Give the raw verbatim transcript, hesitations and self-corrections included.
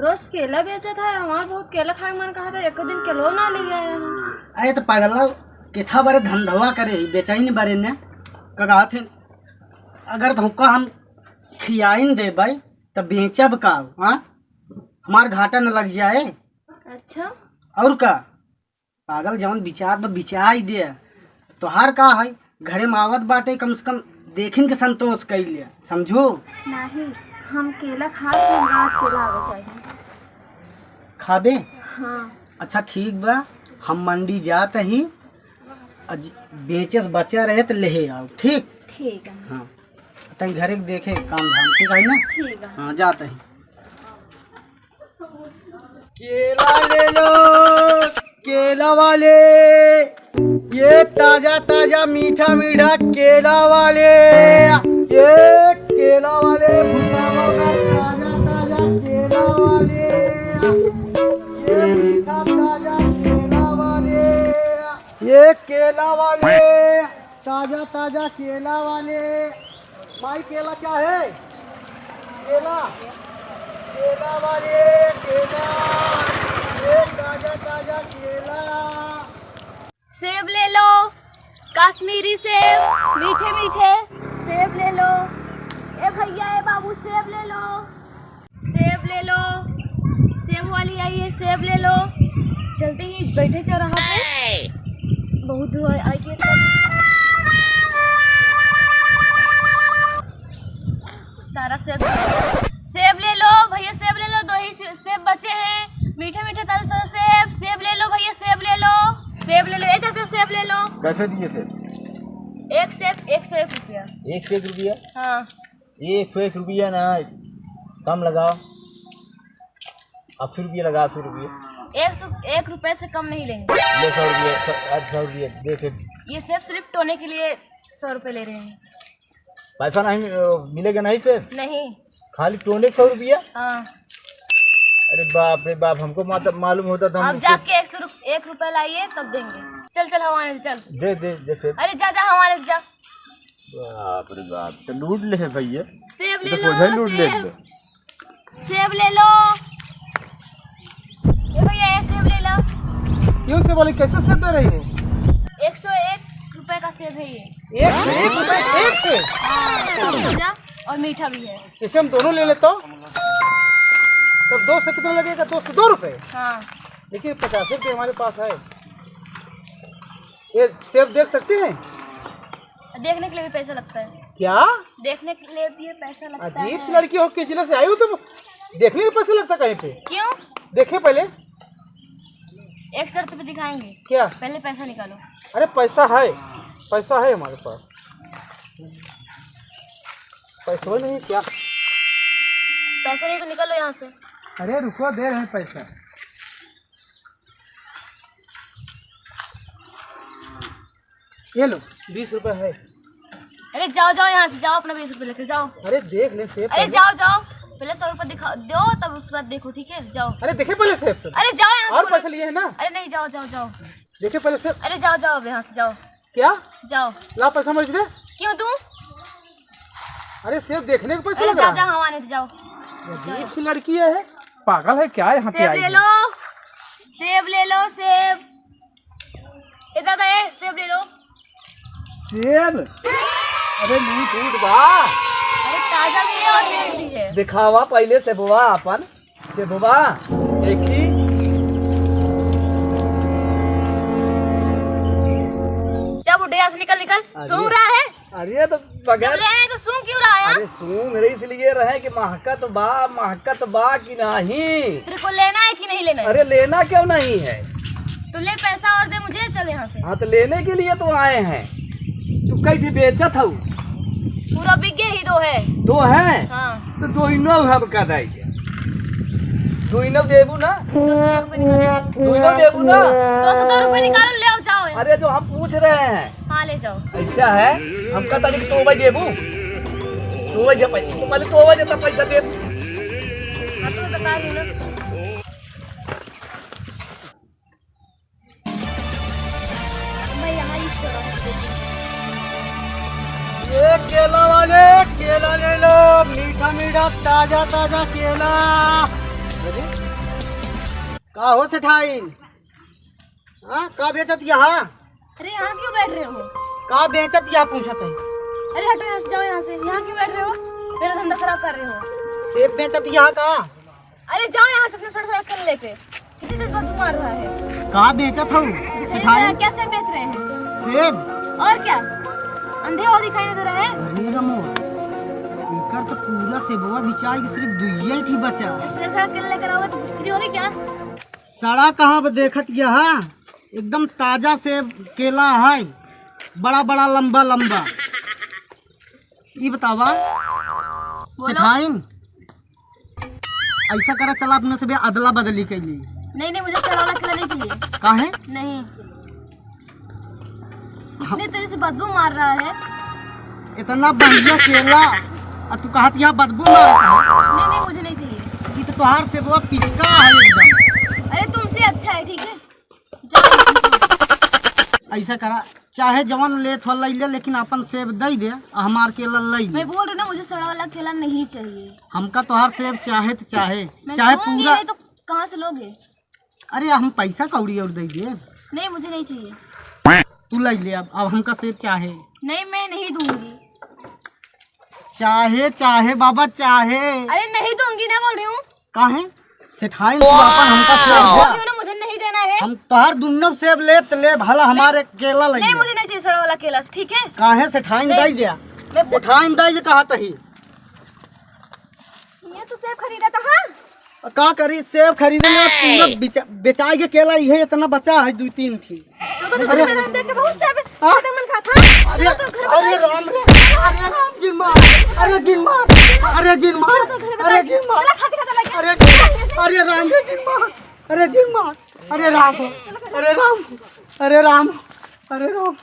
रोज केला बेचत है, हमार बहुत केला खाए के मन कहत है, एको दिन केलो ना ले आया है। अरे तो पगला, केथा बारे धंधवा करे ही, बेचही नहीं बारे ने। का कहत है, अगर धोखा हम खियाइन देबै, तब बेचब का, हाँ? हमार घाटा न लग जाए। अच्छा। और का? पागल, जवन बिचार बा, बिचार दे। तोहार का है, घरे में आवत बाटे, कम से कम देखिन के संतोष कइले, समझू? नहीं, हम केला खा के हम आज केला आवे चाहिए। खाबे? हाँ। अच्छा, ठीक बा, हम मंडी जात ही, अज बेचे से बचा रहे तो लेहे आओ, ठीक? ठीक है। हाँ, तनी घरे के देखे काम धाम, ठीक है ना? ठीक है। हाँ, जात ही। केला ले लो, केला वाले, ये ताजा ताजा मीठा मीठा केला वाले, ये केला वाले, भुसावा का ताजा ताजा केला वाले, ये मीठा ताजा केला वाले, ये केला वाले, ताजा ताजा केला वाले। माई, केला क्या है? केला, केला वाले, केला, ये ताजा ताजा केला। सेब ले लो, कश्मीरी सेब, मीठे मीठे सेब ले लो। ए भैया, ए बाबू, सेब ले लो, सेब ले लो। सेब वाली आई है, सेब ले लो। चलते ही बैठे चौराहा पे, बहुत धुआं आई है। सारा सेब, सेब ले लो भैया, सेब ले लो, दो ही से-, सेब बचे हैं, मीठे मीठे ताजे ताजे सेब। सेब ले लो भैया, सेब ले लो, सेब ले लो, ए चाचा, सेब ले लो। कैसे दिए थे? एक सेब एक सौ एक रुपया। एक सौ एक रुपया? हाँ। एक सौ एक रुपया ना, कम लगाओ। अस्सी रुपया लगाओ, अस्सी रुपया। एक सौ एक रुपये से कम नहीं लेंगे। ले, सौ रुपया, सौ, आज सौ रुपया, दे फिर। ये सेब सिर्फ टोने के लिए सौ रुपये ले रहे हैं। पैसा नहीं, अ, मिलेगा नहीं फिर? नहीं। खाली टोने के सौ रुपया? हाँ। अरे बाप रे बाप, हमको मात-, मालूम होता तो हम आप इसको जाके एक सौ रुप-, एक रुपया लाइए, तब देंगे। चल, चल, हमारे चल। दे, दे, दे फिर। अरे जा, जा, हमारे जा। बाप रे बाप, तो लूट ले है भैया। सेब ये ले तो लो, सोझा ही लूट ले सेब। ले। सेब ले लो। ये भैया, ये सेब ले लो। क्यों सेब वाली, कैसे सेब दे रही हो? एक सौ एक रुपए का सेब है ये। एक सौ एक रुपए एक सेब? हाँ, ताजा और मीठा भी है। इसे हम दोनों ले लेता हूँ। तब दो सौ कितना लगेगा? दो सौ दो रुपए? हाँ। देखिए, पचास रुपये हमारे पास है। ये सेब देख सकते हैं? देखने के लिए भी पैसा लगता है। क्या? देखने के लिए भी पैसा लगता है। अजीब सी लड़की हो, किस जिले से आई हो तुम? देखने का पैसा लगता कहीं पे? क्यों? देखे पहले। एक शर्त पे दिखाएंगे। क्या? पहले पैसा निकालो। अरे पैसा है, पैसा है हमारे पास। पैसा नहीं क्या? पैसा नहीं तो निकालो यहाँ से। अरे रुको, दे रहे हैं पैसा। ये लो, बीस रुपए है। अरे जाओ, जाओ यहाँ से, जाओ, अपना बीस रुपए लेके जाओ। अरे देख ले, सेब अरे पहले। जाओ, जाओ, पहले सौ रुपए दिखा दो, तब उसके बाद देखो, ठीक है? जाओ। अरे देखे पहले सेब तो। अरे जाओ यहाँ से, और बोलो। पैसा लिए है ना? अरे नहीं, जाओ, जाओ, जाओ। देखे पहले सेब। अरे जाओ, जाओ, अब यहाँ से जाओ। क्या? जाओ। ला पैसा मुझे दे। क्यों दूँ? अरे सेब देखने को पैसा अरे लग जा, रहा जा, है? हवा नहीं, जाओ। ये अजीब सी लड़की है, पागल है क्या? यहाँ पे सेब आई ले है। लो, सेब ले लो, सेब। ए दादा, ए सेब ले लो। सेब? अरे मीठ ऊठ बा। अरे ताजा भी है और मीठ भी है। दिखावा पहले सेबवा अपन। सेबवा, देखी। जा बुढ़े, यहाँ से निकल, निकल। अरे। सूंघ रहा है? अरे तो जब बगैर लेना है तो सूंघ क्यों रहा है? अरे सूंघ रही इसलिए रहे कि महकत बा, महकत बा कि नहीं। तेरे को लेना है कि नहीं लेना है? अरे लेना क्यों नहीं है? तो ले पैसा और दे मुझे, चल यहाँ से। हाँ तो लेने के लिए तो आए हैं। तू कई ठे बेचत हऊ? पूरा बिक गए ही दो है। दो है? हाँ। तो दो ही नौ हम कर देंगे। दो ही नौ देबू ना? दो सौ रुपये निकालो। दो ही नौ देबू ना? दो सौ दो रुपये निकालो, ले आओ, जाओ यहाँ। अरे जो हम पूछ रहे हैं। हाँ, ले जाओ। ऐसा है, हमका तनिक तोबा देबू? तोबा दे पैसा, पहले तोबा दे, तब पैसा देबू। हाँ, तो मैं बता रही हूँ ना। मैं यहाँ इस चौराहे पे देखी। ये केला वाले, केला ले लो, मीठा मीठा, ताजा ताजा केला। अरे, का हो सेठाइन? हाँ, का बेचत यहाँ? अरे, यहाँ क्यों बैठ रहे हो? का बेचत यहाँ पूछत है? अरे, हटो यहाँ से, जाओ यहाँ से। यहाँ क्यों बैठ रहे हो? मेरा धंधा खराब कर रहे हो। सेब बेचत यहाँ का? अरे, जाओ यहाँ से अपने सड़ सड़ के लेके। कितनी तेज बदबू मार रहा है। का बेचत हो सेठाइन? क्या सेब बेच रहे हैं? सेब? और क्या? अंधे हो, दिखाई नहीं दे रहा है? अरे रमो, इकर तो पूरा सेबवा बिचाई के सिर्फ दुइये ही बचा। सड़ सड़ के लेकर आओगे तो बिक्री होगी क्या? सड़ा कहाँ पे देखत यहाँ? एकदम ताजा सेब केला है, बड़ा बड़ा लंबा लंबा। ई बतावा बोलो। सेठाइन, ऐसा करा, चला अपने से भी अदला बदली कर ली। नहीं, नहीं, मुझे सड़ा वाला केला नहीं चाहिए। काहे? नहीं। इतनी तेज से बदबू मार रहा है। इतना बढ़िया केला, और तू कहत यहाँ बदबू मारत है। नहीं, नहीं, मुझे नहीं चाहिए। ये तो तोहार सेबवा पिचका है एकदम। अरे, तुमसे अच्छा है, ठीक है? ऐसा करा, चाहे जवन लेत हो लई ले, लेकिन अपन सेब दई दे, आ हमार केला लई ले। मैं बोल रही हूँ ना, मुझे सड़ा वाला केला नहीं चाहिए। हमका तोहार सेब चाहे तो चाहे, मैं चाहे दूंगी पूरा नहीं तो कहाँ से लोगे? अरे, हम पैसा कौड़ी और दई दे। नहीं, मुझे नहीं चाहिए। तू लई ले अब, अब हमका सेब चाहे। नहीं, मैं नहीं दूंगी। चाहे, चाहे बाबा, चाहे। अरे, नहीं दूंगी ना, बोल रही हूँ। काहे? सेठाइन, तू अपन हमका सेब दे। क्यों ना, मुझे नहीं देना है। हम तोहार दुन्नो सेब लेब त लेब, भला हमारे केला लई नहीं, ले। मुझे नहीं चाहिए सड़ा वाला केला, ठीक है? काहे सेठाइन नहीं। दई दे? मैं बोल सेठाइन दई दे कहत ही। ये तो सेब खरीदा था, हाँ? का करी, सेब खरीदे में पूरा बेचा-, बेचाए के केला इहे इतना बचा है, दुई तीन थी। तो, तो अरे। घर में देख के बहुत सब हाँ? फायदेमंद था, था? अरे, तो घर में अरे राम रे, अरे राम जिन मार, अरे जिन मार, अरे जिन मार, तो घर में अरे जिन मार, चला खाते खाते लगे। अरे जिन मार, अरे राम रे जिन मार, अरे जिन मार, अरे राम, अरे राम, अरे राम, अरे राम।